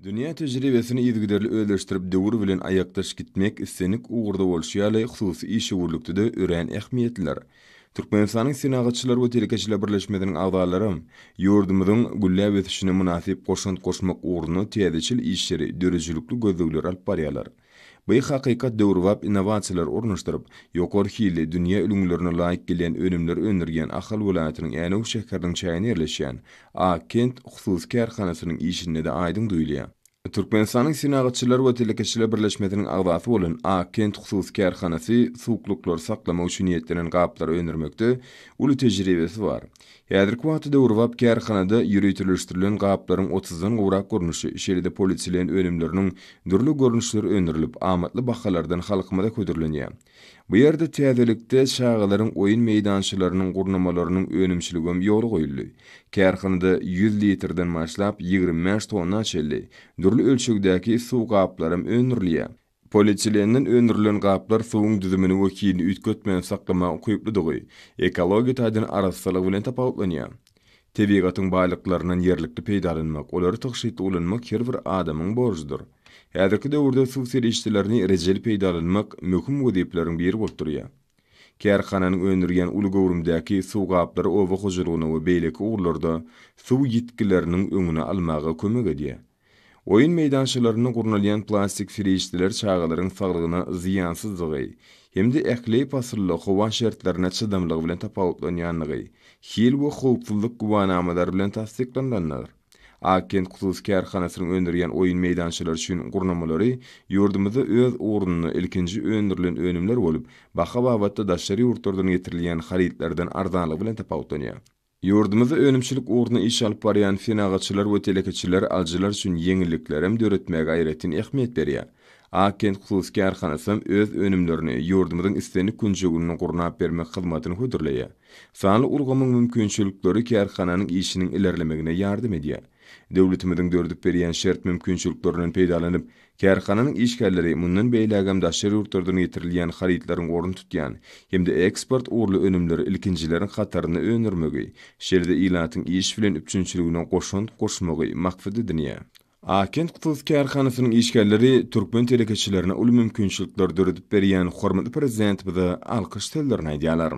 Dünýä tejribesini yzygiderli özleşdirip döwür bilen aýakdaş gitmek islendik ugurda bolşy ýaly hususy işewürlikde-de örän ähmiýetlidir. Türkmenistanyň Senagatçylar we telekeçiler birleşmesiniň agzalaram ýurdumyzyň gülläp ösüşine mynasyp goşant goşmak ugrunda täzeçil işleri, döredijilikli gözlegleri alyp barýarlar. Bu hakykat döwrebap innowasiýalary ornaşdyryp, ýokary hilli, dünýä ülňülerine laýyk gelýän önümleri öndürýän Ahal welaýatynyň Änew şäheriniň çäginde ýerleşýän Ak kent hususy kärhanasynyň işinde-de aýdyň duýulýar. Türkmenistanyň Senagatçylar we telekeçiler birleşmesiniň agzasy bolan Ak kent hususy kärhanasy suwuklyklary saklamak üçin niýetlenen gaplary öndürmekde uly tejribesi bar. Häzirki wagtda döwrebap kärhanada ýöriteleşdirilen gaplaryň otuzdan gowrak görnüşi, şeýle-de polietilen önümleriniň dürli görnüşleri öndürilip, amatly bahalardan halkymyza hödürlenýär. Bu ýerde täzelikde çagalaryň oýun meýdançalarynyň gurnamalarynyň önümçiligem ýola goýuldy. Kärhanada ýüz litrden başlap, 25 tonna çenli dürli ölçegdäki suw gaplaram öndürilýär. Polietilenden öndürilen gaplar suwuň düzümini we hilini üýtgetmän saklamaga ukyplydygy, ekologiýa taýdan arassalygy bilen tapawutlanýar. Tebigatyň baýlyklaryndan ýerlikli peýdalanmak, olary tygşytly ulanmak her bir adamyň borjudyr. Häzirki döwürde suw serişdelerini rejeli peýdalanmak möhüm wezipeleriň biri bolup durýar. Kärhananyň öndürýän uly göwrümdäki suw gaplary oba hojalygyna we beýleki ugurlarda suw ýitgileriniň öňüni almaga kömek edýär. Oýun meýdançalarynda gurnalýan plastik serişdeler çagalaryň saglygyna zyýansyzdygy hem-de ähli pasylda howa şertlerine çydamlygy bilen tapawutlanýandygy hil we howpsuzlyk güwänamalary bilen tassyklanylandyr. Ak kent hususy kärhanasynyň öndürýän oýun meýdançalary üçin gurnamalary ýurdumyzda öz ugrunda ilkinji öndürilen önümler bolup, baha babatda daşary ýurtlardan getirilýän harytlardan arzanlygy bilen tapawutlanýar. Ýurdumyzda önümçilik ugrunda iş alyp barýan senagatçylar we telekeçiler alyjylar üçin ýeňilliklerem döretmäge aýratyn ähmiýet berýär. Ak kent hususy kärhanasam öz önümlerini ýurdumyzyň islendik künjeginde gurnap bermek hyzmatyny hödürleýär. Sanly ulgamyň mümkinçilikleri kärhananyň işiniň ilerlemegine ýardam edýär. Döwletimiziň döredip berýän şert-mümkinçiliklerinden peýdalanyp, Kärhananyň işgärleri mundan beýlägem daşary ýurtlardan getirilýän harytlaryň ornuny tutýan hem-de eksport ugurly önümleri ilkinjileriň hatarynda öndürmegi, şeýle-de ilatyň iş bilen üpjünçiligine goşant goşmagy maksat edinýär. Ak kent hususy kärhanasynyň işgärleri türkmen telekeçilerine uly mümkinçilikleri döredip berýän hormatly Prezidentimize alkyş sözlerini aýdýarlar.